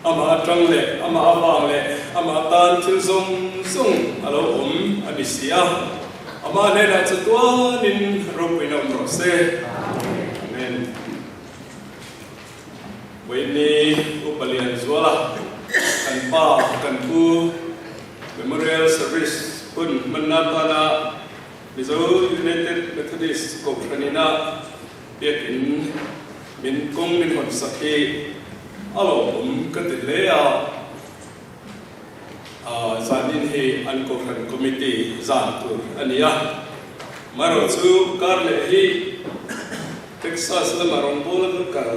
Amah atang leh amah avang leh amah tan thil zawng zawng a lo awm a ni si a. Amah hnenah chatuanin ropuina awm rawh se. Amen. Vawiini Upa Lianzuala kan pa kan pu Memorial Service hun hmanna atana Mizo United Methodist Kohhranina Biakin min kawng min hawn sak hi a lawmawm ka ti hle a, zanin hi an Kohhran Committee zan tur a ni a, marawhchu kar leh hi Texas lama rawngbawla kan kal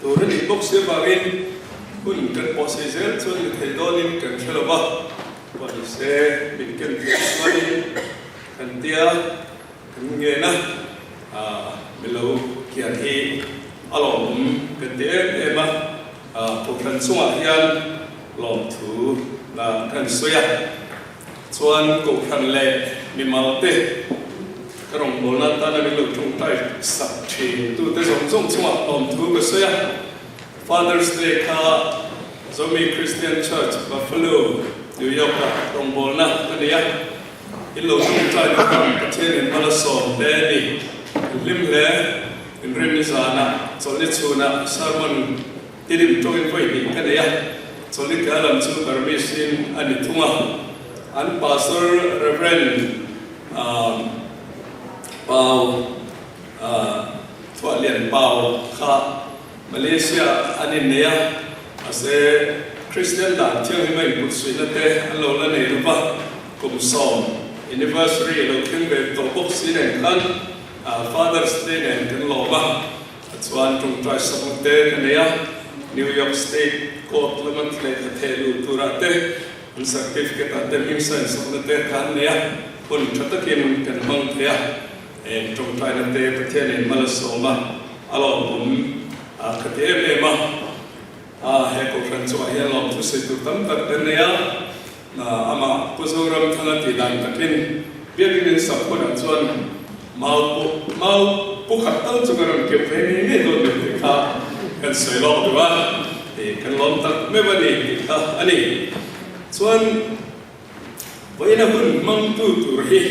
tur a nih bawk si avangin hun kan pawhsei zel chuan ni thei dawnin kan hre lo va, pawhnise min ken theih chuanin kan tia. Kan ngen a, milo kian hi a lawmawm kan ti em em a, Kohhran chungah hian lawmthu kan sawi a, chuan Kohhran leh mimal te ka rawngbawlna atana min lo tawngtai sak thin tute zawng zawng chungah lawmthu ka sawi a, Father's Day kha Zomi Christian Church, Buffalo, New York ah rawngbawlna ka nei a. In lo tawngtai na khan Pathian in mal a sawm hle a ni. In hlim hle. In rin ni zanah chawlhni chhunah sermon tilim tawngin vawi hnih ka nei a. Chawlhni tlai lam chu Burmese in a ni thung a. An pastor Rev. Pau Thuahlian Pau kha Malaysia an innei a, mahse Kristian dan thianghlim a inputsuihna te an lo la nei lova, kum 10 anniversary a lo thleng ve tawh bawk si nen khan Father's Day nen kan lawm a, chuan tawngtai sakna te ka nei a, New York State Court lama lehkha theh luh turah te an certificate ah te hming sign sakna te kha an nei a, hun tha takin kan hmang thei a. Eng tawngtaina te Pathianin mal a sawm a, a lawmawm a kha ti em em a. A he Kohhran chungah hian lawmthu sawi tur tam tak kan nei a, amah Pu Zoramthanga tih dan takin Biakin in sak hunah chuan mau pawh mau pu khat tal chu ka rawn keuh ve ngei ngei dawn lo tih kha kan sawi lawk duh a, kan lawm tak meuh a ni tih kha a ni. Chuan vawiina hun hmangtu tur hi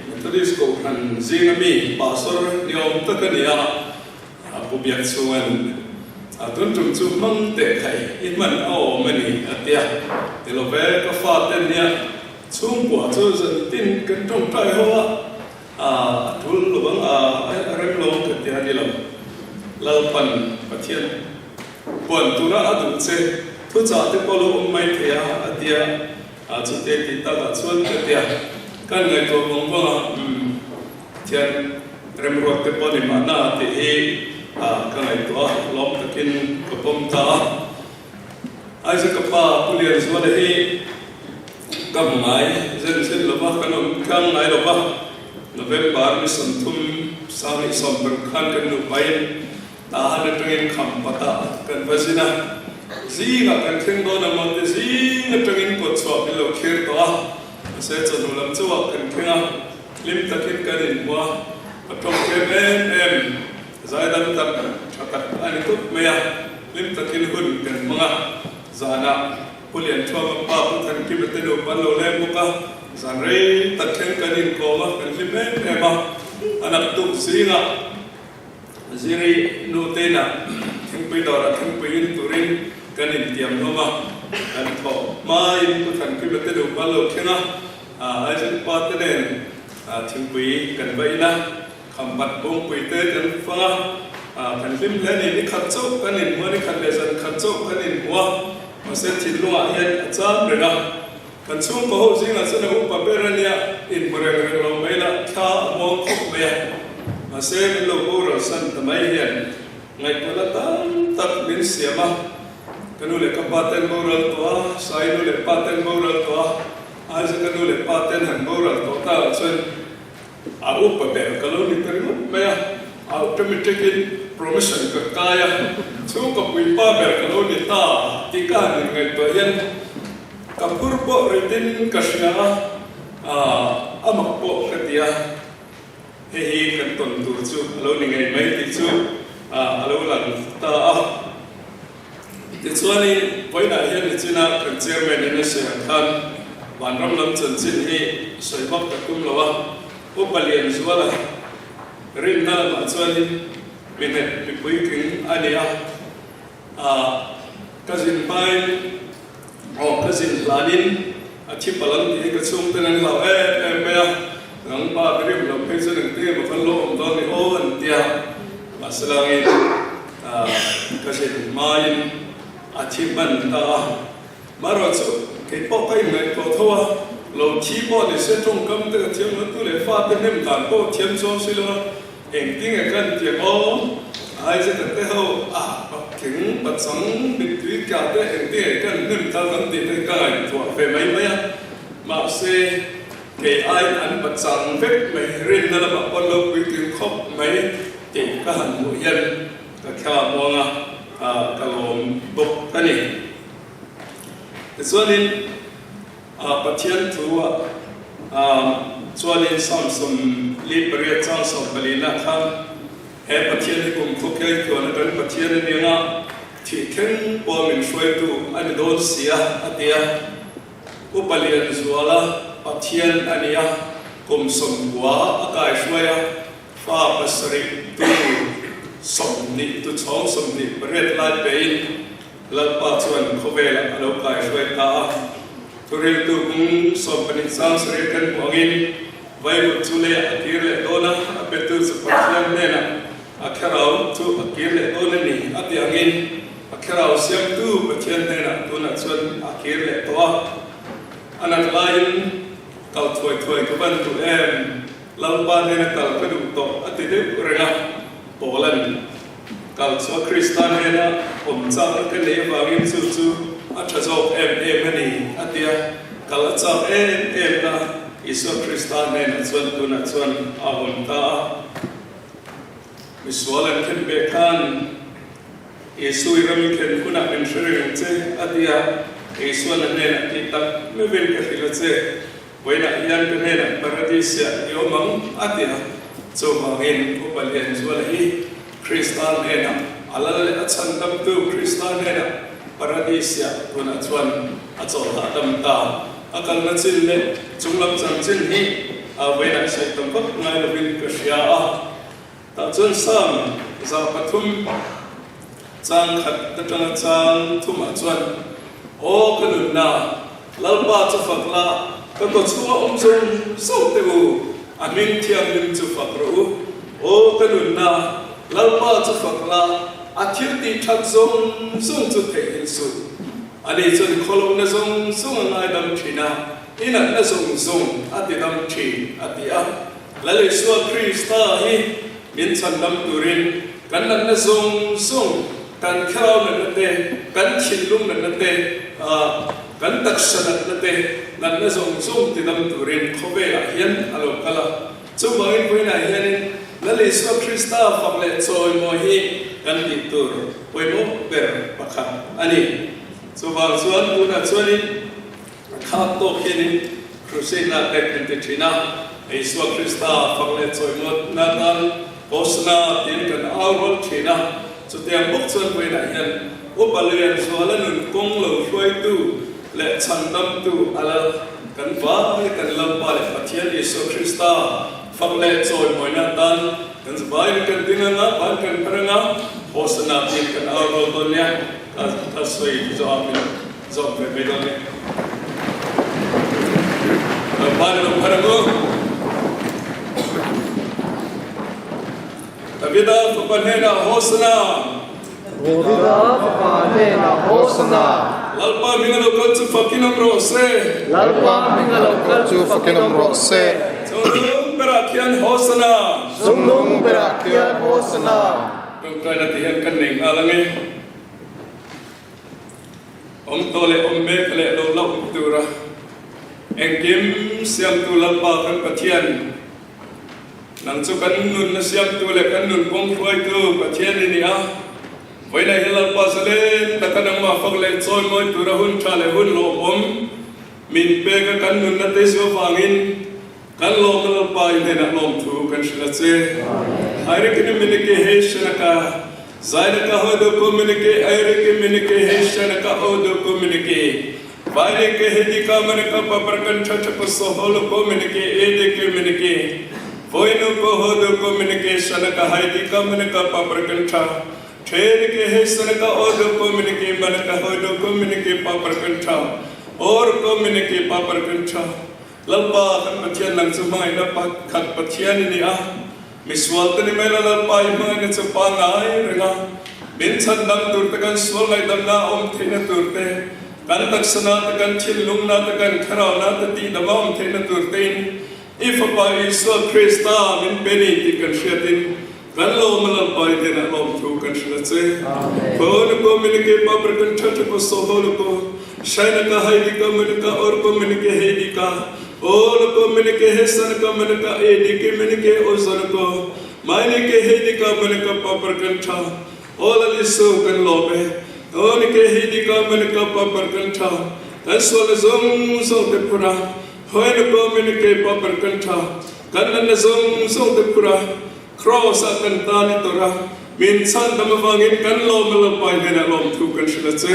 Methodist Kohhran zinga mi Pastor ni awm tak a ni a, Pu Biak chhunga'n a tun tum chu hmang teh khai i hman a awm a ni a ti a, ti lo ve ka fate nia chhungkua chu zan tin kan tawngtai ho a, a tul lo ang a, a rem lo ang ka ti a ni lo. Lalpan Pathian puan tura a duh che thuchah te pawh lo awm mai thei a a ti a. A chute tih takah chuan ka tia kan ngaihtuah vang vang a, umm Pathian remruat te pawh ni mahna tih hi ka ngaihtuah a, lawm takin ka pawm ta a. Isaac ka pa Pu Lianzuala hi ka hmu ngai zen zen lo va, kan awm tlang ngai lo va, November ni 30 30 khan kan nupain Tahan atangin kham patah kan va zin a, zingah kan thleng dawn a maw te zing atangin kawt chhuah min lo thlir tawh a, mahse chawhnu lam chauhah kan thleng a, hlim takin kan inhmu a, ka tawng tlem em em, zaidam tak tha tak a ni tawp mai a, hlim takin hun kan hmang a, zanah Pu Lianthuama pa Pu Thankima te nupa an lo leng bawk a, zan rei tak thleng kan inkawm a, kan hlim em em a, a naktuk zingah. Ziri nu te inah thingpui dawrah thingpui in turin kan intiam hlawm a, kan thawh hmain Pu Thankima te nupa an lo thleng a, Isaac pa te nen thingpui kan va in a, khampat bawngpui te kan fang a, kan hlim hle a ni, ni khat chauh kan inhmu a, ni khat leh zan khat chauh kan inhmu a, mahse thinlungah hian a cham reng a, kan chhungkaw ho zingah chuan a upa ber a nia, inhmu reng reng lo mai la, thla a muang khawp mai a, mahse min lo boral san ta mai hian ngaihtuahna tam tak min siam a, ka nu leh ka pa ten boral tawh a, Sai nu leh pa ten boral tawh a, Isaac-a nu leh pa ten han boral tawh ta ah chuan A upa ber ka lo ni ta ringawt mai a, automatic-in promotion ka kai a, chhungkaw puipa ber ka lo ni ta tih ka han inngaihtuah hian ka phur pawh ritin ka hria a, a mak pawh ka ti a, hei hi kan tawn tur chu a lo ni ngei mai tih chu a lo lang ta a. Tichuanin, vawiinah hian nichina kan Chairman in a sawi ang khan Vanram lam chanchin hi sawi vak ka tum lo a, Upa Lianzuala rinna lamah chuanin mi nghet mi puitling a ni a, ah ka zin hmain aw ka zin hlanin a thi palh ang tih hi ka chhungten an hlau em em mai a, nangpa ka rim lo phei chuan engtin emaw kan lo awm dawn ni aw an ti a, mahse langin ah ka zin hmain a thi hman ta a, marawh chu kei pawh ka inngaihtuah tho a, lo thi pawh ni se tawngkam te ka thiam lo tu leh fate hnem dan pawh thiam chuang si lo a. Engtinge kan ti aw? Isaac-a te ho a patling pachang mittui tla te engtinge kan hnem ta kan tih te ka ngaihtuah ve mai mai a. Mahse, kei aiin an pachang vek mai, rinna lamah pawh lo puitling khawp mai tih ka han hmuh hian ka thla muang a, ka lawm bawk a ni. Tichuanin. Pathian thu ah chuanin Psalm 48 chang 14 ah khan he Pathian hi kum khawkhel tluan a kan Pathian a nia nga thih thleng pawh min hruaitu a ni dawn si a a ti a. Upa Lianzuala Pathian a nia kum 90 a kai hruai a, fa pasarih tu 20 tu chhawng 28 lai pein Lalpa chuan khawvelah a lo kaihruai ta a, thuriltu kung 12 chang sarih kan hmuh angin Vaivut chu leiah a kir leh dawn a, a petu chu Pathian hnenah a thlarau chu a kir leh dawn a ni a ti angin a thlarau siamtu Pathian hnenah tunah chuan a kir leh tawh a. A nat laiin kal thuai thuai ka van duh em? Lalpa hnena kal ka duh tawh a ti deuh reng a, Paula'n Kal chu a Krista hnena awm chakna ka neih avangin chu chu a tha zawk em em a ni, a ti a. Kal a chak em em na Isua Krista hnenah chuan tunah chuan a awm ta a. Misual an khen ve khan Isu i ram i thlen hunah min hre reng ang che, a ti a. Isuan a hnenah tih tak meuhin ka hrilh a che. Vawiinah hian ka hnenah Paradis-ah i awm ang, a ti a. Chuvangin Upa Lianzuala hi Krista hnenah, a lal leh a chhandamtu Krista hnenah Paradis-ah tunah chuan a chawlhah dam ta. A kalna chin leh chunglam chanchin hi vawiinah sawi tam vak ngai lovin ka hria a. Tah chuan Psalm 103 chang khat atanga chang thumah chuan, Aw ka nunna, Lalpa chu fak la, ka kaw chhunga awm zawng zawng teh u, a hming thianghlim chu fak rawh u. Aw ka nunna, Lalpa chu fak la, a thil tih that zawng zawng chu theihnghilh suh. Ani chuan khawlohna zawng zawng a ngaidam thin a, i natna zawng zawng a tidam thin, a ti a. Lal Isua Krista hi min chhandam turin kan natna zawng zawng, kan thlarau natna te, kan thinlung natna te, kan taksa natna te, natna zawng zawng tidam turin khawvelah hian a lo kal a. Chuvangin vawiinah hianin Lal Isua Krista fak leh chawimawi hi kan tih tur pawimawh ber pakhat a ni. Chuvang chuan tunah chuanin A thlak tawk hianin Crusade na tek an ti thin a, Isua Krista fak leh chawimawtna tan Hosana tiin kan au rawlh thin a. Chutiang bawk chuan vawiinah hian Upa Lianzuala nun kawng lo hruaitu leh chhandamtu a lal kan vai kan Lalpa leh Pathian Isua Krista fak leh chawimawina tan kan vaiin kan ding anga, van kan phar anga, Hosana tiin kan au rawl dawn nia, ka sawi zawh a. Zawk ve mai dawn e. Lo pan lo phar ang u. Davida fapa hnenah Hosana! Davida fapa hnenah Hosana! Lalpa hminga lo kal chu fakin awm rawh se. Lalpa hminga lo kal chu fakin awm rawh se. Chungnung berah khian Hosana! Chungnung berah khian Hosana! Tawngtaina ti hian kan nei nghal ang e. Awm tawh leh awm mek leh lo la awm tura engkim siamtu Lalpa kan Pathian, nang chu kan nunna siamtu leh kan nun kawng hruaitu Pathian i ni a. Vawiinah hian Lalpa zalen taka nangmah fak leh chawimawi tura hun tha leh hun lawmawm min pek a kan nunna te chu avangin kan lawmna Lalpa i hnenah lawmthu kan hrilh a che. Hairikini Miniki Heishanaka. Zaina ka ho do ko mene ke aire ke mene ke he shana ka o do ko mene ke Vaire ke he di ka mene ka pa par kan tha tha ko so ho lo ko mene ke e de ke mene ke Voi no ko ho do ko mene ke shana ka hai di ka mene ka pa par kan tha Ther ke he sana ka o do ko mene ke mana ka ho do ko mene ke pa par kan tha Or ko mene ke pa par kan tha Lalpa kan Pathian nang chu hmangaihna pakhat Pathian i ni a, misual te ni mai la Lalpa i hmangaihna chu pangngai reng a, min chhan dang tur te kan sual ngaihdamna a awm theihna tur te, kan taksa na te kan thinlung na te kan thlarau na te tihdam a awm theihna tur te in i Fapa Isua Krista min pe ni tih kan hriat in kan lawm a Lalpa i hnenah lawmthu kan hrilh a che. Khaw ko minike pa prakan tha tha ko so ho ko shaina ka hai di ka manaka or ko minike he di ka ol ko minike he san ka manaka e di ke minike o zon ko maine ke he di ka manaka pa prakan tha ol ali so kan lo be on ke he di ka manaka pa prakan tha kan so la zong zong te phura hoin ko minike pa prakan tha kan nan zong zong te phura Kraws ah kan tan i tor a, min chhandam avangin kan lawm a Lalpa i hnenah lawmthu kan hrilh a che.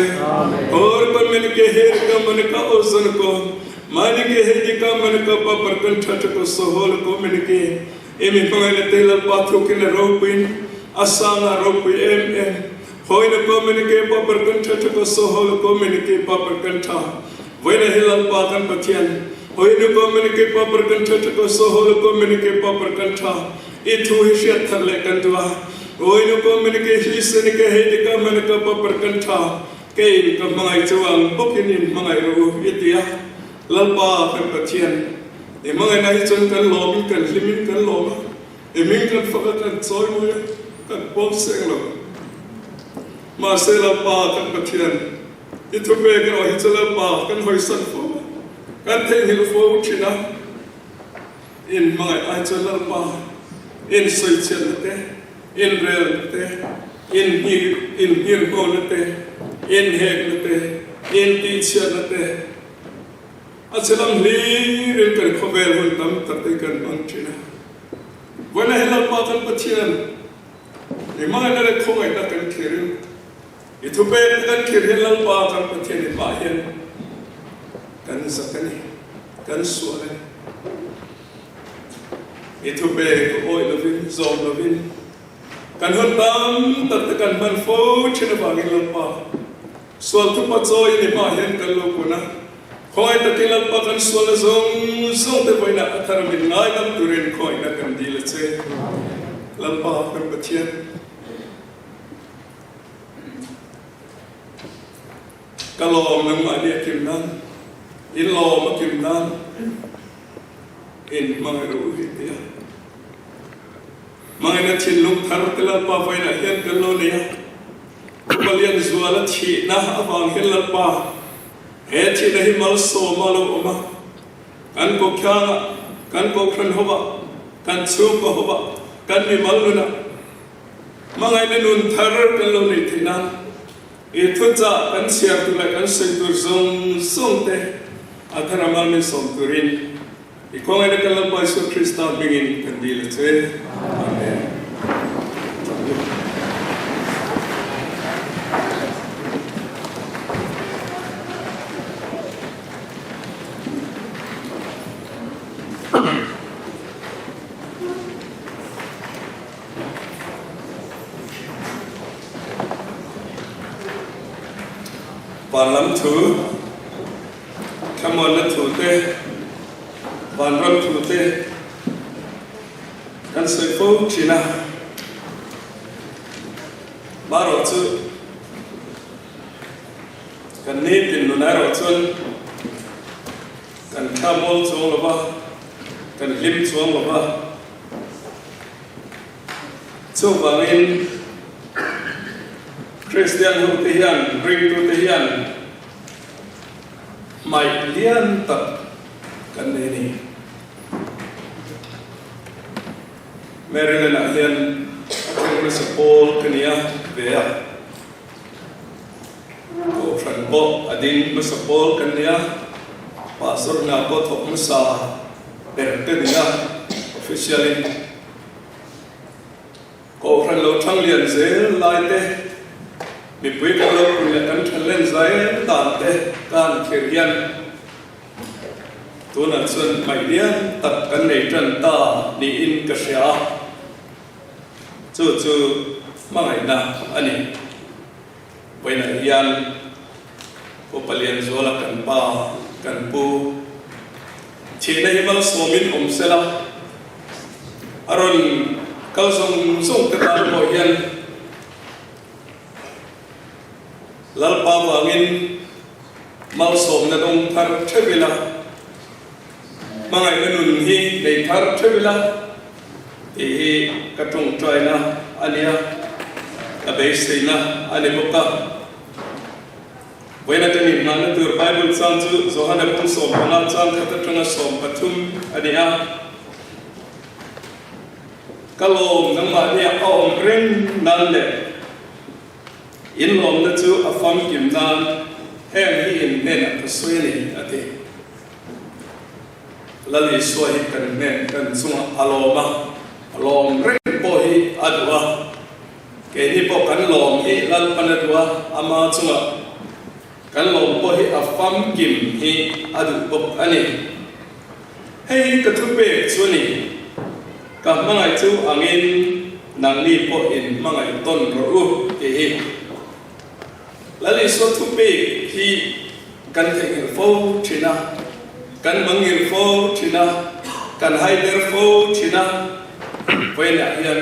Hor kan men ke her ka man ka o zon ko, mani ke he di ka man ka pa par kan tha tha ko so hol ko men ke e mi hmangai na te Lalpa thukin a ropuiin a sang a ropui em em. Hawina ko men ke pa par kan tha tha ko so hol ko men ke pa par kan tha. Vawiina hi Lalpa kan Pathian, hawinu ko men ke pa par kan tha tha ko so hol ko men ke pa par kan tha. I thu hi hriat thar leh kan duh a, Awinu ko menike hi senike hei dika meneka pa par kan tha, keiin ka hmangaih chu ang bawkin in hmangaih rawh u i ti a, Lalpa kan Pathian, i hmangaihna hi chuan kan lawmin kan hlimin kan lawm a, i hming kan fak a kan chawi mawi a, kan pawm seng lo. Mahse Lalpa kan Pathian, i thu pek erawh hi chu Lalpa kan hawisan fo a, kan theihnghilh fo thin a. In hmangaih ai chuan Lalpa, in sawichhiatna te, in relna te, in in nghirhngawna te, in hekna te, in tihchhiatna te, a che lam hlirin kan khawvel hun tam tak te kan hmang thin a. Vawiina hi Lalpa kan Pathian, i hmangaihna leh khawngaihna kan thlirin, i thupekna kan thlir hian Lalpa kan Pathian i hmah hian kan zak a ni. Kan sual e. I thupe ka awih lovin, zawm lovin, kan hun tam tak te kan hman fo thin avangin Lalpa, sual thupa chawi ni hma hian kan lo kun a, khawngaih takin Lalpa kan sualna zawng zawng te vawiinah a thar min ngaidam turin khawngaihna kan dil a che. Lalpa kan Pathian. Ka lawm nangmahni a kim nan, in lawm a kim nan in hmangaih rawh u hi ti a. Hmangaihna thinlung thar te Lalpa vawiinah hian kan lo nei a. Upa Lianzuala thihna avang hian Lalpa he thihna hi malsawma lo awm a. Kan kohhranah, kan kohhran hovah, kan chhungkaw hovah, kan mimal nunah hmangaihna nun thar kan lo nei theih nan I thuchah kan chhiar tur leh kan sawi tur zawng zawng te a thar a mal min sawm turin i khawngaihna kan Lalpa Isua Krista hmingin kan dil a che. Amen. Van lam thu, thlamuanna thu te, vanram thu te kan sawi fo thin a. Marawh chu kan nitin nun erawh chuan kan thlamuang chuang lo va, kan hlim chuang lo va. Chuvangin, Kristian hote hian, ringtute hian hmaih lian tak kan nei a ni. Maryland-ah hian a thleng hmasa pawl ka ni a, ve a. Kohhran pawh a ding hmasa pawl kan ni a, pastor hna pawh thawk hmasa ber te ni a, official-in. Kohhran lo thang lian zel lai te, mipui kan lo pun leh kan than len zel dan te ka han thlir hian tunah chuan hmaih lian tak kan nei tan ta niin ka hria a, chu chu hmangaihna a ni. Vawiinah hian Pu Palianzuala kan pa, kan pu thihna hi malsawmin awm sela, a rawn kal zawng zawng te tan pawh hian Lalpa vangin malsawmna dawng thar theuh ila, hmangaihna nun hi nei thar theuh ila tih hi ka tawngtaina a nia, ka beiseina a ni bawk a. Vawiin atangin inhmanna tur Bible chang chu Johana bung 15 chang khat atanga 13 a ni a. Ka lawm nangmahnia a awm reng nan leh in lawmna chu a famkim nan heng hi in hnenah ka sawi a ni, a ti. Lal Isua hi kan hnen kan chungah a lawm a, a lawm reng pawh hi a duh a. Keini pawh kan lawm hi Lalpan a duh a, ama chungah kan lawm pawh hi a famkim hi a duh bawk a ni. Hei hi ka thupek chu a ni, ka hmangaih chu angin nangni pawh in hmangaih tawn rawh u tih hi. Lal Isua thupek hi kan theihnghilh fo thin a, kan mangil fo thin a, kan haider fo thin a, vawiinah hian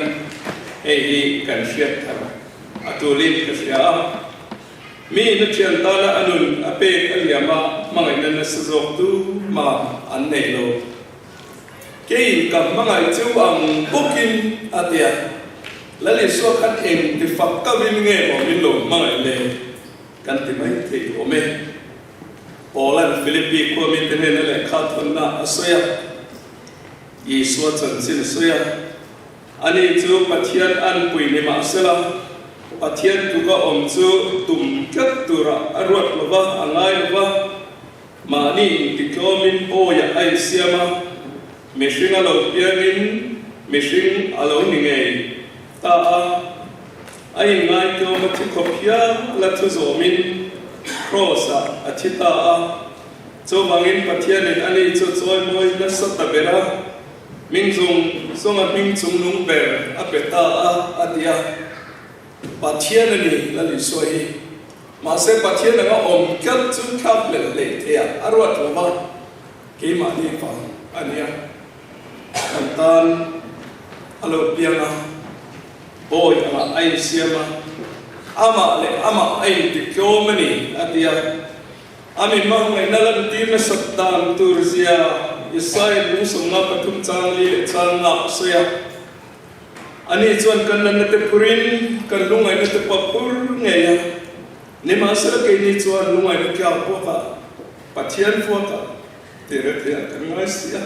hei hi kan hriat thar a tulin ka hria a. Mi na thian tana a nun a pek a liam a, hmangaihna nasa zawk tu ma an nei lo. Keiin ka hmangaih chu ang bawkin a ti a, Lal Isua khan eng ti fak kavin nge maw min lo hmangaih le kan ti mai thei awm e. Paula'n Philippi khua mite hnena lehkha thawnna a sawi a, Isua chanchin a sawi a, Ani chu Pathian anpui ni mah sela, Pathian tuka awm chu tum tlat turah a ruat lo va, a ngai lo va. Mahni intitlawmin awiah a insiam a, mihring a lo piangin mihring a lo ni ngei ta a. A inngaihtlawm a thi khawp hial a thu zawmin Kraws-ah a thi ta a. Chuvangin Pathianin ani chu chawimawi nasa ta ber a, hming zawng zawnga hming chungnung ber a pe ta a, a ti a. Pathian a ni, Lal Isua hi. Mahse, Pathian anga awm tlat chu thlak hlelh hlei theih a ruat lo va, keimahni vang a nia. Kan tan a lo piang a, bawi angah a insiam a, amah leh amah a intitlawm a ni, a ti a. A mi hmangaihna lantir nasat dan tur zia Isaiah lung 53 chang li leh chang nga a sawi a. Ani chuan kan natna te phurin kan lungaihna te pawh a phur ngei a. Nimahsela keini chuan lungaihna tlak buakah Pathian vuakah tih reh theih ah kan ngai si a.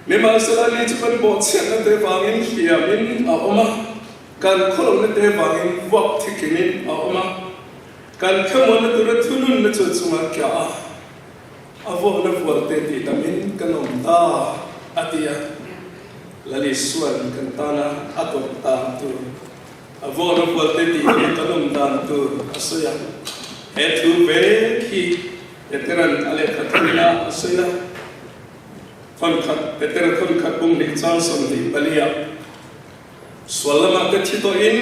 Nimahsela ani chu kan bawhchhiatna te vangin hliamin a awm a, kan khawlohna te vangin vuak thitlingin a awm a. Kan thlamuanna tura thununna chu a chungah tla a, a vuakna vualte tih damin kan awm ta, a ti a. Lal Isua'n kan tana a tawrh dan tur, a vuakna vualte tih damin kan awm dan tur a sawi a. He thu vek hi Petera'n a lehkha thawina a sawi a, Thawnkhat, Petera thawnkhat bung hnih chang 24 ah, Sual lamah ka thi tawhin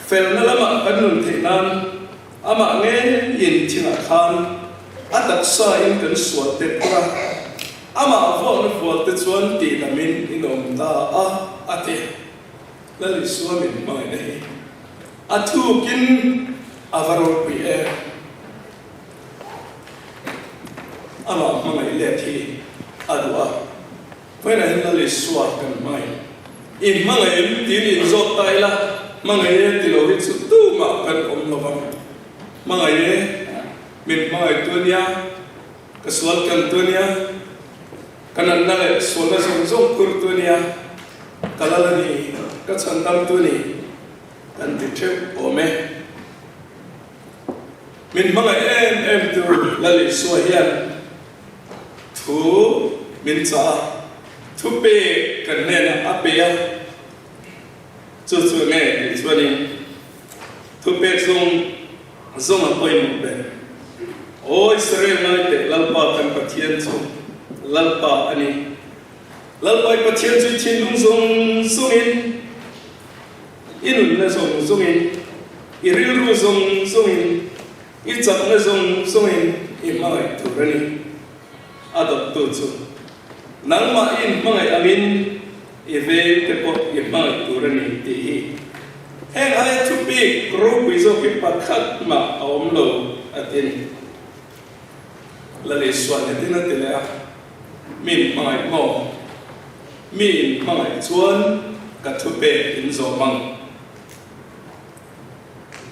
felna lamah kan nun theih nan amah ngeiin thingah khan a taksa in kan sual te phur a, amah vuakna vual te chuan tihdamin in awm ta a, a ti. Lal Isua min hmangaihna hi a thukin a va ropui em! Amah hmangaih let hi a duh a. Vawiinah hian Lal Isua kan hmangaih. I hmangaih em tiin inzawt ta ila, hmangaih e ti lo hi chu tumah kan awm lo vang. Hmangaih e, min hmangaih tu ania, ka sual kan tu ania, ka natna leh sualna zawng zawng phur tu ania, ka lal a ni, ka chhandam tu a ni, kan ti theuh awm e. Min hmangaih em em tu Lal Isua hian Thu min chah a, thu pek kan hnenah a pe a. Chu chu nge tih chuanin thupek zawng zawng a pawimawh ber. Aw Israel ngaiteh Lalpa kan Pathian chu Lalpa a ni. Lalpa i Pathian chu i thinlung zawng zawngin, i nunna zawng zawngin, i rilru zawng zawngin, i chakna zawng zawngin i hmangaih tur a ni. A dawttu chu nangmah i inhmangaih angin i veng te pawh i hmangaih tur a ni tih hi heng aia thupik ropui zawk hi pakhat mah a awm lo a ti a ni. Lalisua hetin a ti leh a, Mi inhmangaih maw? Mi inhmangaih chuan ka thupek in zawm ang.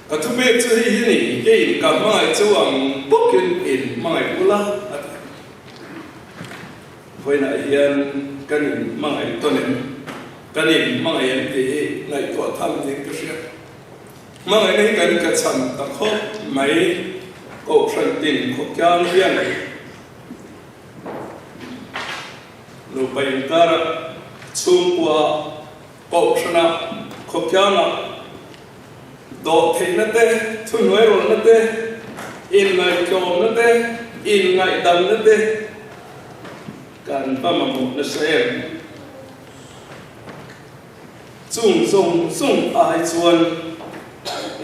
Ka thupek chu hei hi ni, keiin ka hmangaih chu ang bawkin in hmangaih ula a ti. Vawiinah hian kan in hmangaih tawn em? Kan in hmangaih em tih hi ngaihtuah tham niin ka hria. Hmangaihna hi kan ka chhan ta khawp mai, Kohhran tin khawkiang hian nupa inkara chhungkua Kohhrana khawkianga dawhtheihna te, thuhnuairawlna te, inngaihtlawmna te, inngaihdamna te kan va mamawh nasa em? Chung zawng zawng ai chuan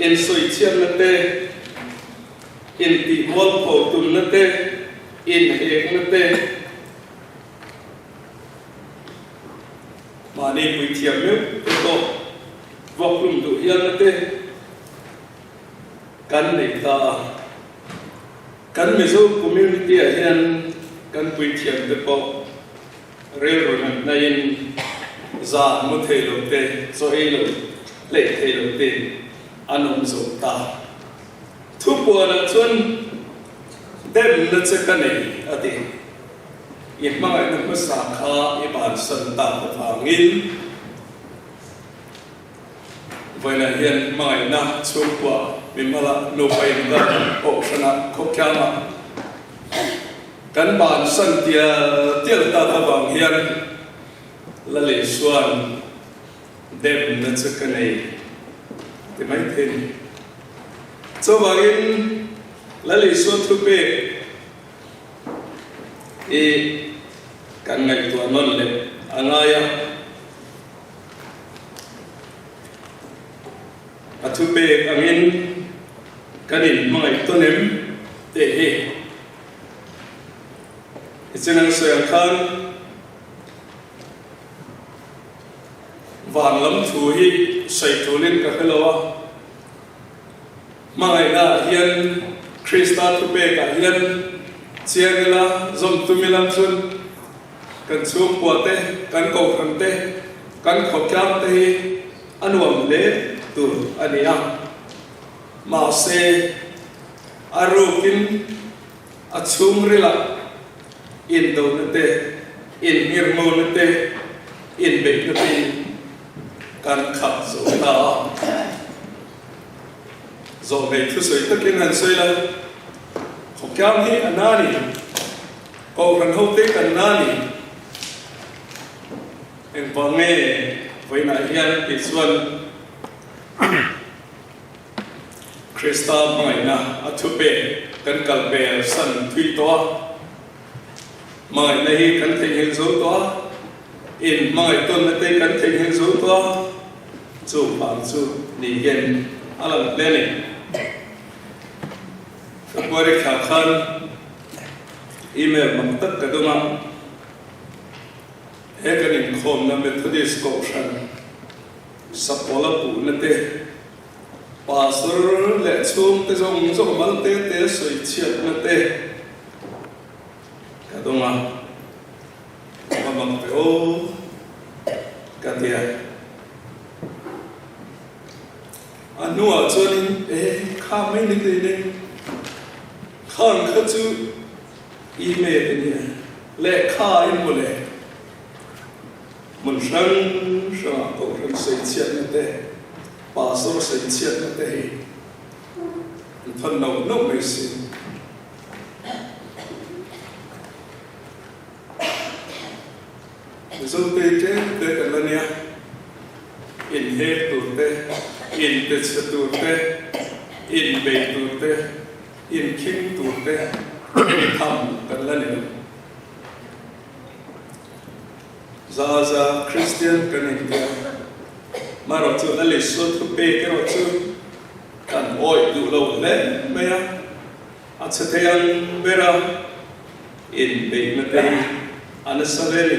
insawichhiatna te, intihmualpho tumna te, inhekna te, Mahni puithiam meuh te pawh vuakhlum duh hialna te kan nei ta a. Kan Mizo community ah hian kan puithiam te pawh rilru natnain zah mu thei lo te, chaw ei lo hleih thei lo te an awm zo ta. Thupuanah chuan demna che ka nei a ti. I hmangaihna hmasa kha i bansan tak avangin vawiinah hian hmangaihna chhungkua mimala nupa indan kohhranah khawkhiangah kan bansan tial tial tak avang hian Laleisuan demna chu ka nei ti mai thei ni. Chuvangin Laleisua thupek I kan ngaihtuah nawn leh a ngai a. A thupek angin kan inhmangaih tawn em tih hi i chin ang sawi ang khan van lam thu hi sawi tulin ka hre lo a. Hmangaihna ah hian Krista thupek ah hian chiang ila, zawm tum ila chuan kan chhungkua te, kan kohhran te, kan khawtlang te hi a nuam hle tur a ni a. Mahse, a rukin a chhungrilah indona te, inngirngona te, inbeihna te in kan khat zo ta a. Zawhmei thusawi takin han sawi la, Khawkiang hi a na ni, Kohhran hote kan na ni, engvang nge vawiinah hian tih chuan Krista hmangaihna a thupek kan kal pel san thui tawh a, hmangaihna hi kan theihnghilh zo tawh a, in hmangaih tawnna te kan theihnghilh zo tawh a. Chu vang chu ni hian a lang hle a ni. February thla khan email mak tak ka dawng a, he kan inkhawmna Methodist Kohhran Sapawla puhna te, Pastor leh chhungte zawng zawng mal te te sawi chhiatna te ka dawng a. Ka mak ve aw ka ti a. A hnuah chuanin e kha mai ni tih in khang kha chu email a nia lehkha in mawle hmun hrang hrangah kohhran sawi chhiatna te pastor sawi chhiatna te hi an thawn nauh nauh mai si. Mizote tlem te kan la nia, inhek tur. tur te, inte chhe tur te, inbei tur te, inkhing tur te mi tham kan la ni lo. Za za Kristian kan intia, marawh chu Lal Isua thupek erawh chu kan awih duh lo hle mai a, a chhe thei ang bera inbeihna te hi a nasa hle ni.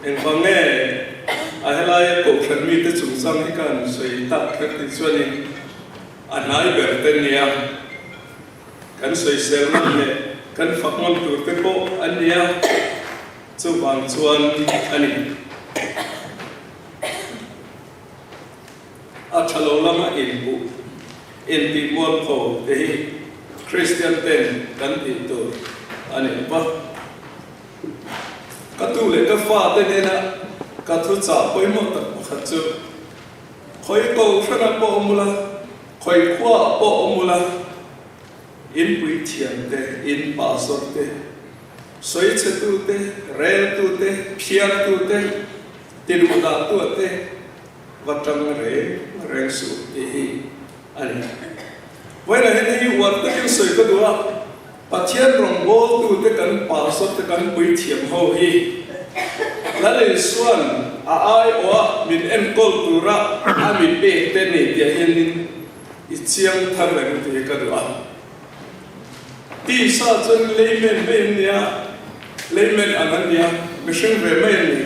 Engvang nge a helaia kohhran mite chungchang hi ka han sawi tak kher tih chuanin a hnai ber te nia kan sawisel ngam leh kan fak ngam tur te pawh an nia, chuvang chuan a ni. A tha lo lama inbuh, intih mualpho te hi Kristian ten kan tih tur a ni lo va. Ka tu leh ka fa te nena ka thuchah pawimawh tak pakhat chu, Khawi ko hrana pawh awm ula, khawi khuaah pawh awm ula, in puithiam te, in pastor te, sawichhetu te, reltu te, phiartu te, tiduhdahtua te va tang reng reng suh tih hi a ni. Vawiinah hian hei hi uar takin sawi ka duh a, Pathian rawngbawltute kan pastor te kan puithiam ho hi Lal Isua'n a aiawha min enkawl tura a mi pek te ni tih ah hianin i chiang thar reng tih hi ka duh a. Tisa chuan layman mai an nia, layman ang an nia, mihring ve mai an ni.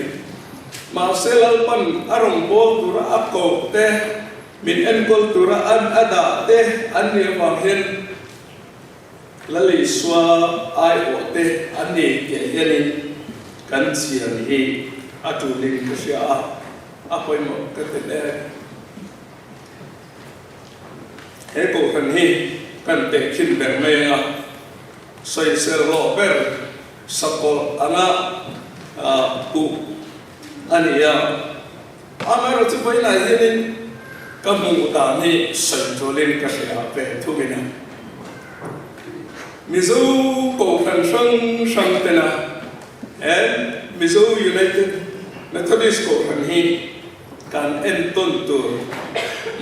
Mahse Lalpan a rawngbâwl tura a koh te, min enkawl tura an a dah te an nih avang hian Lal Isua aiawh te an ni tih hianin kan chian hi a tulin ka hria a, a pawimawh ka ti hle. He kohhran hi kan tehkhin ber mai ang a, sawisel rawh ber sakawlh anga puh a ni a. Amaherawhchu vawiinah hianin ka hmuh dan hi sawi tulin ka hria ve thungin a. Mizo kohhran hrang hrang tena he Mizo United Methodist kohhran hi Kan entawn tur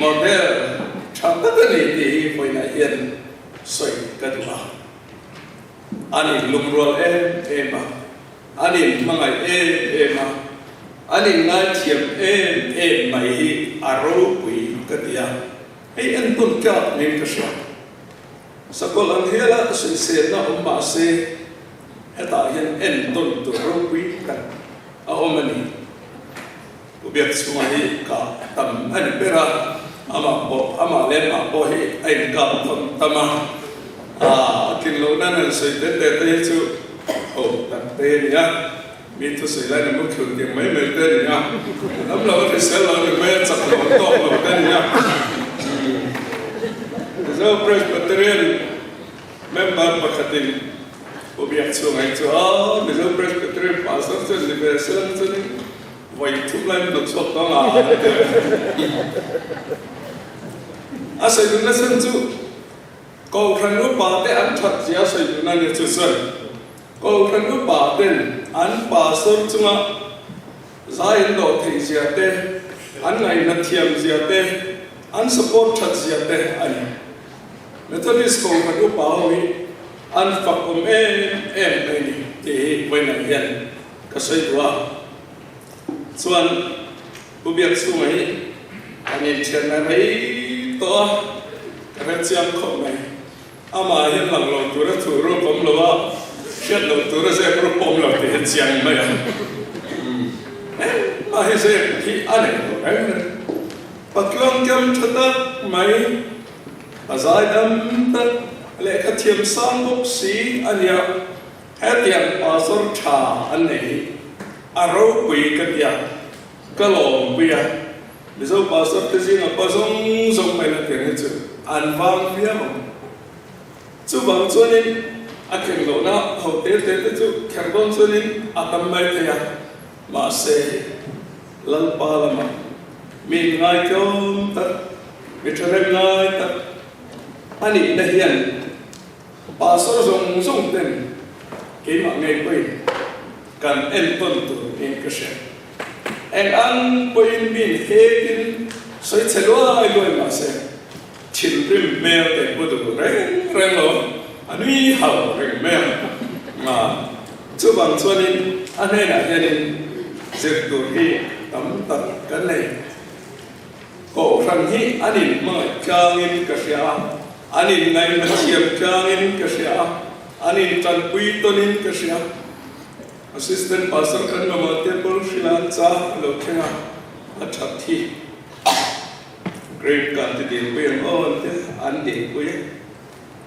model tha tak a ni tih hi vawiinah hian sawi ka duh a. An inlungrual em em a, an inhmangaih em em a, an inngaithiam em em mai hi a ropui ka ti a, hei entawn tlak niin ka hria. Sakawlh ang hiala sawiselna awm mah se hetah hian entawn tur ropui tak a awm a ni. Pu Biakchhunga hi ka tam a ni ber a, amah pawh amah leh mah pawh hi a inkap thawn tam a, a tlin loh nan an sawi te te te hi chu ho tak te a ni a, mi thusawi lai na muthlun tiang mai mai te a ni a, dam lo a hrisel lo a ni mai a, chak lo a tawk lo te a ni a. Mizo Presbyterian member pakhatin Pu Biakchhunga hi chu a Mizo Presbyterian pastor chuan ni ve se lang chuanin Vawi thum lai min lo chhuak tawng a an ti a. A sawi duhna chhan chu Kohhran upa te an that zia a sawi duhna a ni chu chuan Kohhran upa ten an pastor chunga zai an dawh theih zia te, an ngaihna thiam zia te, an support that zia te a ni. Methodist Kohhran upa ho hi an fak awm em em mai a ni tih hi vawiinah hian ka sawi duh a. Chuan Pu Biakchhunga hi kan inthianna rei tawh a, ka hre chiang khawp mai. Amah hian lang lo tura thu ruk awm lo a, hriat loh tura zep ruk pawh awm lo tih hi chiang mai a. Engmah hi zep hi a nei lo reng reng. Patluang kem tha tak mai, a zaidam tak, lehkha thiam sang bawk si a nia. Hetiang pastor tha an nei hi a ropui ka ti a, ka lawmpui a, Mizo pastor te zinga pa zawng zawng mai la tiang hi chu an vang viau ang. Chuvang chuanin a khen lohna ho te te te chu kher dawn chuanin a tam mai thei a, mahse Lalpa lamah mi inngaitawm tak, mi thahnem ngai tak a nihna hian Pastor zawng zawng ten keimah ngei pawhin kan entawn tur niin ka hria. Eng ang pawhin min hekin sawi chhe luai luai mah se, thinrim hmel te hmu duh reng reng lo, a nui hau reng mai ang. Chuvang chuanin a hnenah hianin zir tur hi tam tak kan nei. Kohhran hi an inhmangaih tlangin ka hria a, an inngaihna thiam tlangin ka hria a, an intanpui tawnin ka hria. Assistant Pastor kan mamawh te pawl hrilh an cha a lo thleng a, a that hi. Grade kan ti dilpui ang aw an ti a, an dilpui a.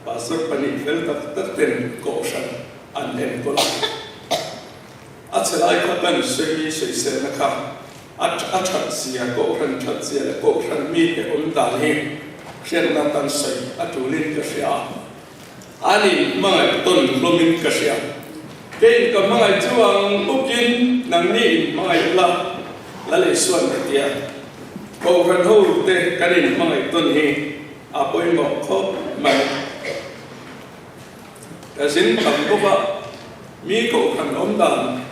Pastor pahnih fel tak tak ten kohhran an enkawl a. A che lai kha kan sawi sawiselna kha a a that zia, kohhran that zia leh kohhran mite awm dan hi hriatna tan sawi a tulin ka hria a. An in hmangaih tawn hlawmin ka hria. Kei in ka hmangaih chu ang bawkin nangni in hmangaih la, la leh suan ka ti a. Kohhran ho te kan in hmangaih tawn hi a pawimawh khawp mai. Ka zin tam bawk a, mi kohhran awm dan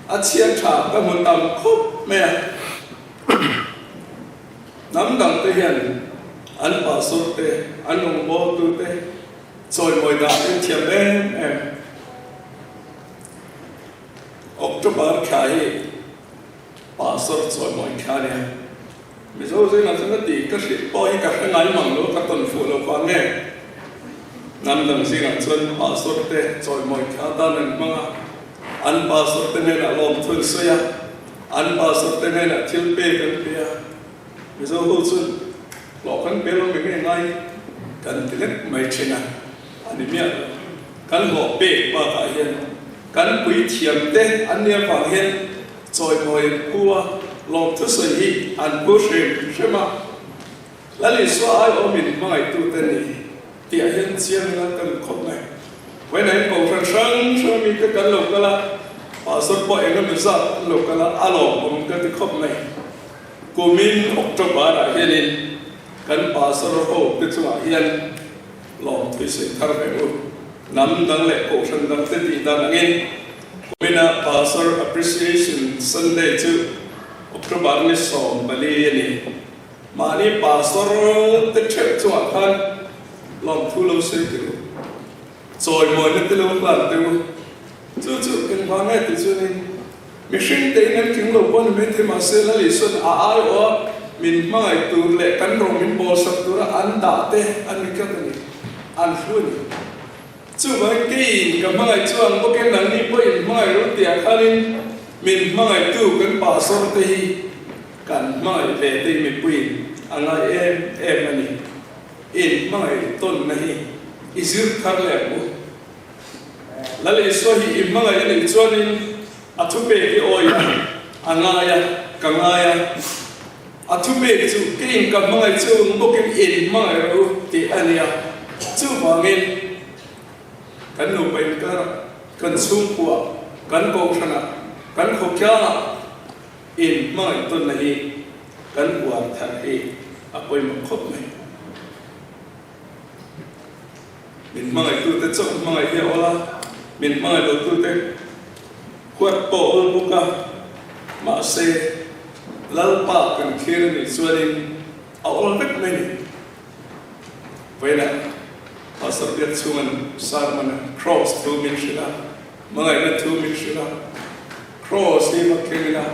a chhiat tha ka hmu tam khawp mai a. Hnam dang te hian an pastor te, an rawngbawltu te chawimawi dan an thiam em em. October thla hi pastor chawimawi thla a nia. Mizo zingah chuan a tih ka hrilh pawh hi ka hre ngai mang lo, ka tawn fuh lo vang nge. Hnam dang zingah chuan pastor te chawimawi thla tan an hmang a, an pastor te hnenah lawmthu an sawi a, an pastor te hnenah thil pek an pe a. Mizo ho chuan hlawh kan pe lo mai nge ngai kan ti lek mai thin a, a ni miah lo. Kan hlawh pek bakah hian kan puithiam te an nia vang hian Chawimawi an phu a, lawmthusawi hi an phu hrim hrim a. Lal Isua aiawmin hmangaihtute ni tih ah hian chiang ila ka lu khawp mai. Vawiin kohhran hrang hrang mite kan lo kal a, pastor pawh eng emaw zat an lo kal a, a lawmawm ka ti khawp mai. Kumin October ah hianin kan pastor ho te chungah hian lawmthusawi thar ve u. Hnam dang leh kohhran dang te tih dan angin kuminah Pastor Appreciation Sunday chu October ni 14 a ni. Mahni Pastor te theuh chungah khan lawmthu lo sawi teh u, chawimawina te lo hlan teh u. Chu chu engvang nge tih chuanin mihring tein an tling lo pawh ni mai thei mahse Lal Isuan a aiawha min hmangaih tur leh kan rawng min bawlsak tura an dah te an ni tlat a ni. An hlu a ni. Chuvangin keiin ka hmangaih chu ang bawkin nangni pawhin hmangaih ru tih ah khanin min hmangaihtu kan pastor te hi kan hmangaih ve te hi mipuiin a ngai em em a ni. In hmangaih tawnna hi i zir thar leh ang u. Lal Isua hi i hmangaih a nih chuanin a thupek hi awi a, a ngai a, ka ngai a. A thupek chu keiin ka hmangaih chu ang bawkin in hmangaih rawh u tih a nia. Chuvangin kan nupa inkarah, kan chhungkuah, kan kohhranah, kan khawtlangah in hmangaih tawnna hi kan uar thar hi a pawimawh khawp mai. Min hmangaihtute chauh hmangaih hi a awl a, min hmangaih lotute huat pawh a awl bawk a. Mahse, Lalpa kan thlir a nih chuanin a awl vek mai ni. Vawiinah Pastor Biakchhunga'n sermon-a Kraws thu min hrilh a, hmangaihna thu min hrilh a. Kraws hi va thleng ila,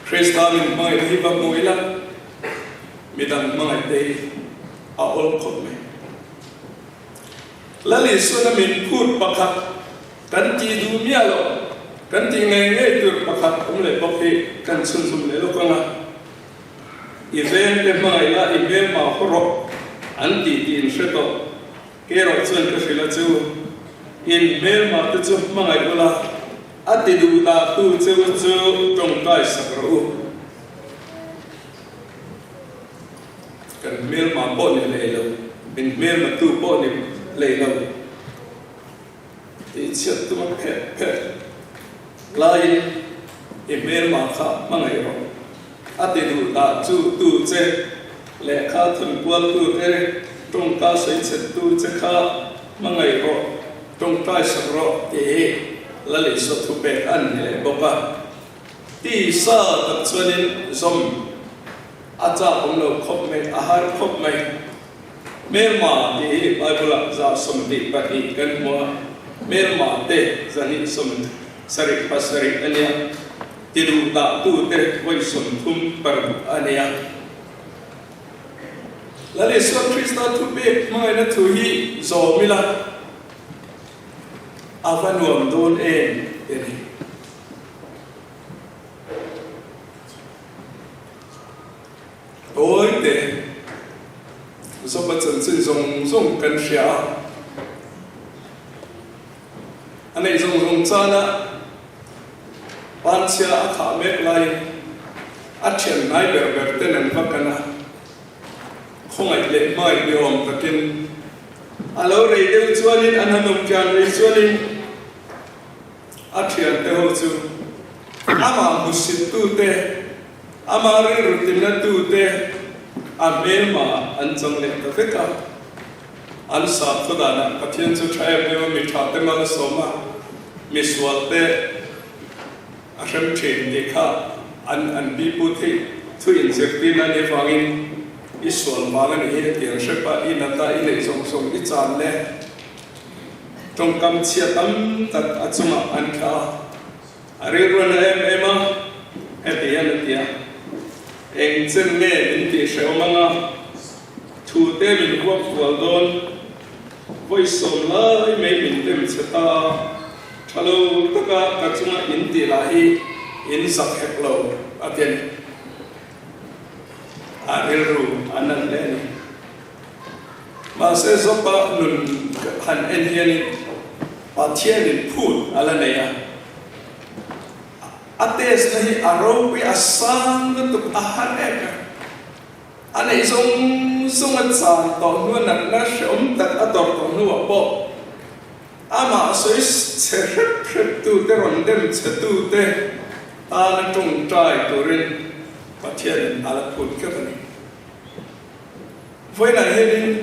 Krista min hmangaihna hi va hmu ila, midang hmangaihte hi a awl khawp mai. Lal Isuana min phut pakhat kan tih duh miah loh, kan tih ngei ngei tur pakhat awm leh bawk hi kan chhunzawm leh lawk ang a. I veng te hmangaih la, i hmelma haw rawh an tih tih in hre tawh. Kei erawh chuan ka hrilh a chu, in hmelma te chu hmangaih ula, a ti duh dah tu che u chu tawngtai sak rawh u. Kan hmelma pawh ni hlei lo, min hmelmatu pawh ni hlei lo tih chhiat tum a phet phet laiin i hmelma kha hmangaih rawh. A ti duh dah chu tu che, lehkha thunkual tu te, tawngka sawi chhet tu che kha hmangaih rawh, tawngtai sak rawh tih hi Lal Isua thupek a ni leh bawk a. Tisa tak chuanin zawm a chak awm lo khawp mai, a har khawp mai. Hmelma tih hi Bible-ah 22 kan hmu a, hmelma te 277 a nia, ti duh dahtute vawi 36 a nia. Lal Isua Krista thupek hmangaihna thu hi zawm ila a va nuam dawn em ti a ni. Tawite Zopa chanchin zawng zawng kan hria a, a neih zawng zawng chana panchhia a khah mek laiin a thian hnai ber ber ten an va kan a, khawngaih leh hmai ni awm takin a lo rei deuh chuanin an han awm tlian rei chuanin A thiante ho chu amah hmusittute, amah rilru tinatute a hmelma an chang leh ta vek a. An sakhaw danah Pathian chu tha em em a, mi tha te mal a sawm a, mi sual te a hrem thin tih kha an an pipu theih thu inzirtirna a nih avangin i sual vang a nih hi a ti ang hrep a, i nat a, i neih zawng zawng i chan le. Tawngkam chhia tam tak a chungah an thla a, a rilru a na em em a, heti hian a ti a, Eng chen nge min tih hrehawm anga thu te min huap kual dawn, vawi sawm lai mai min dem che ta a, tha lo taka ka chunga in tih lah hi in zak hek lo, a ti a ni. A rilru a nat hle a ni. Mahse Zopa nun han en hianin Pathianin phut a la nei a, a test na hi a ropui a sang lutuk a har em em. A neih zawng zawng a chan tawh hnu a natna hreawm tak a tawrh tawh hnuah pawh amah sawi chhe hrep hrep tute rawn dem chhe tute tana tawngtai turin Pathianin a la phut tlat a ni. Vawiinah hianin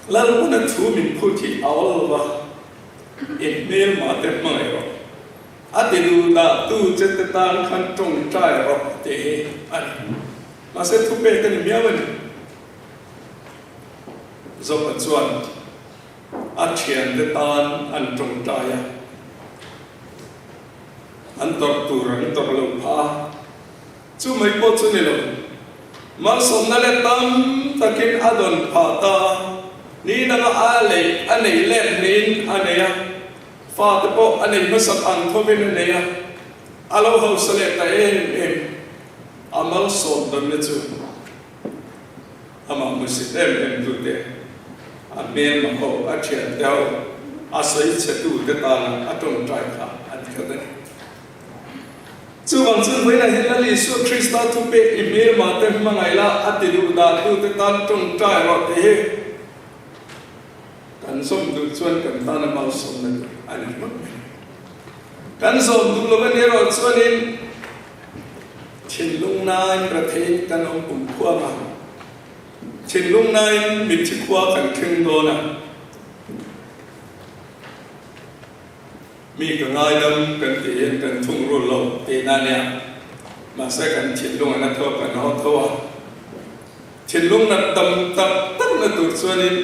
Lalhmuna thu min phut hi a awl lo va, i hmelma te hmangaih rawh, a ti duh dah tu che te tan khan tawngtai rawh tih hi a ni. Mahse thupek a ni miau a ni. Zopa chuan a thiante tan an tawngtai a, an tawrh tur an tawrh lo phah a. Chu mai pawh chu ni lo, malsawmna leh tam takin a dawn phah ta a, ni danga a lei a nei let niin a nei a, fate pawh a nei hmasak ang thovin a nei a, a lo hausa leh ta em em. A malsawm dawnna chu amah hmusit em em tute, a hmelma ho, a thiante ho, a sawi chhetute tana a tawngtai kha an khat a ni. Chuvang chuan vawiinah hian Lal Isua Krista thupek i hmelmah te hmangaih la, a ti duh dan tute tan tawngtai rawh tih hi kan zawm duh chuan kan tana malsawmna tur a ni ringawt mai. Kan zawm duh lo a nih erawh chuanin thinlung nain ratheiin kan awm kum khuang a, thinlung nain mitthi khua kan thleng dawn a. Mi ka ngaidam kan tih hian kan thung rul lo tihna a nia. Mahse kan thinlung an a tho kan haw tho a. Thinlung nat dam tak tak na tur chuanin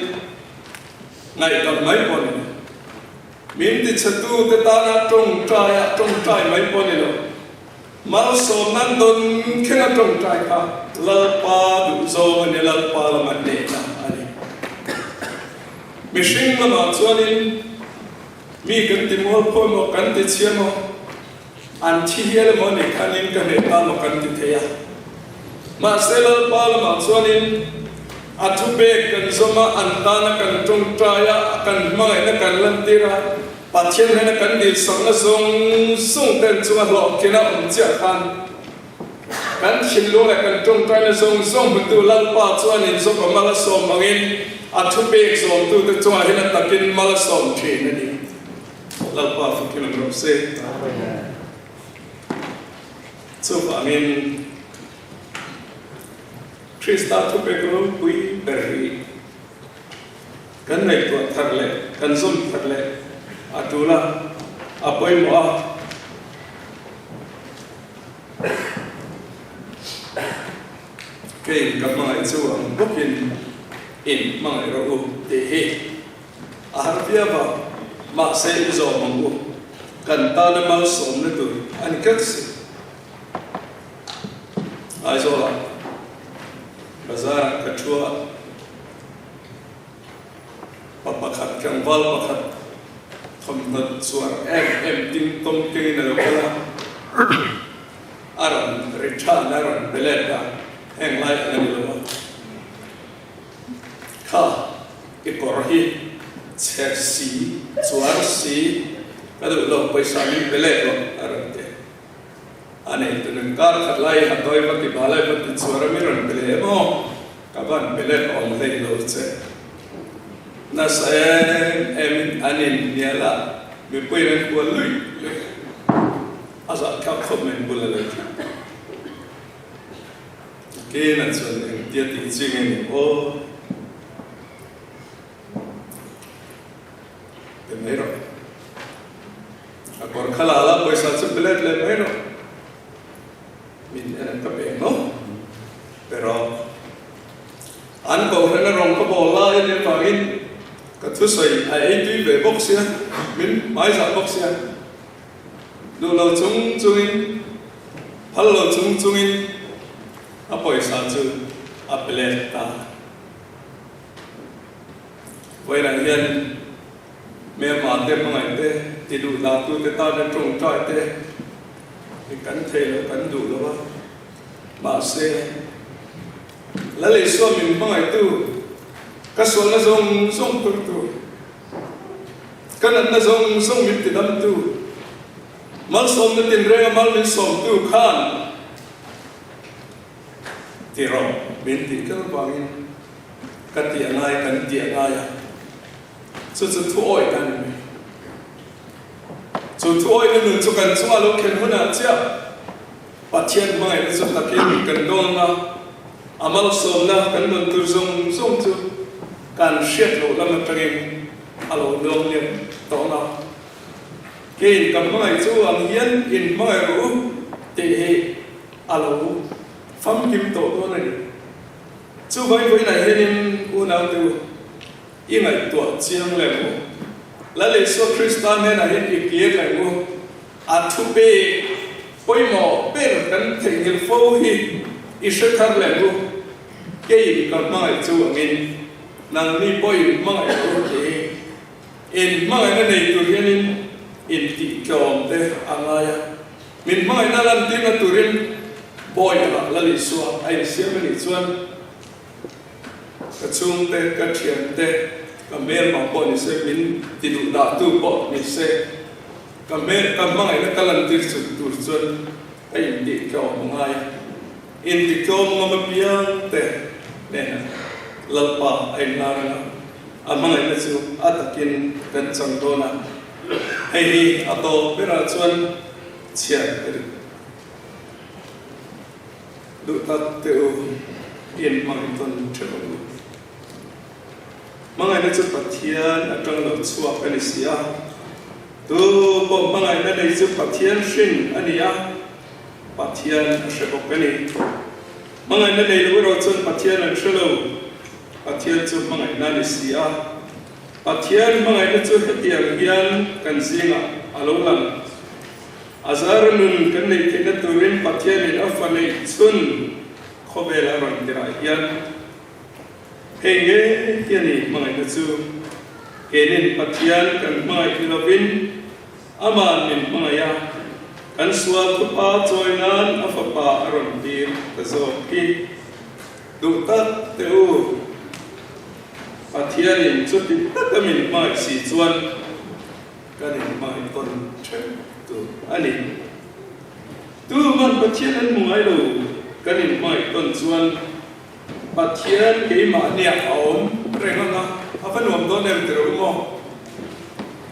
ngaihdam mai pawh a ni lo. Min tichhetu te tana tawngtai a tawngtai mai pawh a ni lo. Malsawm nan dawn khen a tawngtai kha Lalpa duhzawng a ni, Lalpa lama hnehna a ni. Mihring lamah chuanin Mi kan ti mual phaw emaw, kan ti chhia emaw, an thi hial emaw anih khanin ka hneh ta emaw kan ti thei a. Mahse Lalpa lamah chuanin a thupek kan zawm a, an tana kan tawngtai a, kan hmangaihna kan lantir a, Pathian hnena kan dilsakna zawng zawng te an chunga hlawhtlina awm chiah khan kan thinlung leh kan tawngtaina zawng zawng hmutu Lalpa chuan inzawp a mal a sawm angin a thupek zawmtute chungah hian a takin mal a sawm thin a ni. Lalpa fakin awm rawh se. Chuvangin Krista thupek ropui ber hi kan ngaihtuah thar leh kan zawm thar leh a tul a, a pawimawh a. Keiin ka hmangaih chu ang bawkin in hmangaih rawh u tih hi a har viau a, mahse i zawm ang u, kan tana malsawmna tur a ni kher si. Aizawlah bazar-ah ka thu a, pa pakhat tlangval pakhat thawmhnaw chuar em em ding tawm kengin a lo kal a, a rawn ri than a rawn pe let a, heng lai ang a ni lo a, kha i kawr hi chher si chuar si ka duh lo pawisa min pe let rawh a rawn ti. A nei tu nun kar khat lai a tawi va ti ba lai va ti chuar a mi rawn pe leh em aw ka van pe let awm hlei lo che. Nasa em em in an in hnial a mipui in an kual lui lui a zah thlak khawp mai bul a lo ti. Kena chuan engtia tih chi nge ni aw. Pe mai rawh. A kawr kha la la pawisa chu pe let leh mai rawh. Min en ka pe maw? Pe rawh. An kohhran a rawng ka bawl lai a nih avangin ka thusawi a ei tui ve bawk sia, min hmaizah bawk sia. Duh lo chung chungin, phal lo chung chungin a pawisa chu a pe let ta. Vawiinah hian hmelma te, hmangaih te, ti duh dah tu te tana tawngtai te hi kan thei lo, kan duh lo a. Mahse, Lal Isua min hmangaihtu, ka sualna zawng zawng turtu, ka natna zawng zawng min tidamtu, malsawmna tinrenga mal min sawmtu khan ti rawh min tih kal vangin ka ti a ngai, kan ti a ngai a, chu chu thu awih kan ni mai. Chu thu awihna nun chu kan chungah lo khen hunah chiah Pathian hmangaihna chu takin kan dawn a, a malsawmna kan dawn tur zawng zawng chu kan hriat loh lam atangin a lo dawng liam tawh a. Keiin ka hmangaih chu ang hian in hmangaih rawh u tih hi a lo famkim tawh dawn a ni. Chu vawivawiinah hianin unaute u, i ngaihtuah chiang leh ang u. Lal Isua Krista hnenah hian i kir leh ang u. A thupe pawimawh ber kan theihnghilh fo hi i hre thar leh ang u. Keiin ka hmangaih chu angin nangni pawhin hmangaih rawh u tih hi in hmangaihna nei tur hianin intihtlawm te a ngai a. Min hmangaihna lantirna turin Bawiha Lal Isua a insiam a nih chuan ka chhungte, ka thiante, ka hmelma pawh ni se, min ti duh dahtu pawh ni se, ka hmel, ka hmangaihna ka lantir chuk tur chuan ka intihtlawm a ngai a. Intitlawm ngam apiangte hnenah Lalpa a inlar ang a, a hmangaihna chu a takin kan chang dawn a. Hei hi a tawp berah chuan chhiar ka duh. Duh tak teh u, i inhmangaih tawn theuh ang u. Hmangaihna chu Pathian atang lo chhuak a ni si a, tu pawh hmangaihna nei chu Pathian hrin a ni a, Pathian a hre bawk a ni. Hmangaihna nei lo erawh chuan Pathian an hre lo, Pathian chu hmangaihna a ni si a. Pathian hmangaihna chu hetiang hian kan zingah a lo lang. A zar nun kan neih theihna turin Pathianin a fa neih chhun khawvel a rawn tirah hian hei nge hi a ni hmangaihna chu. Keinin Pathian kan hmangaih ni lovin Ama'n min hmangaih a, kan sual thupa chawi nan a fapa a rawn tir ta zawk hi. Duh tak teh u, Pathianin chuti taka min hmangaih si chuan kan inhmangaih tawn theuh tur a ni. Tuman Pathian an hmu ngai lo, kan inhmangaih tawn chuan Pathian keimahniah a awm reng ang a, a va nuam dawn em tirh u maw?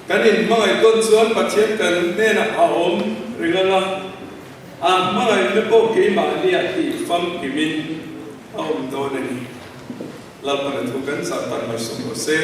Kan inhmangaih tawn chuan Pathian kan hnenah a awm reng ang a, A hmangaihna pawh keimahniah tih famkimin a awm dawn a ni. Lalpana thu kan zah tan mai sawm rawh se.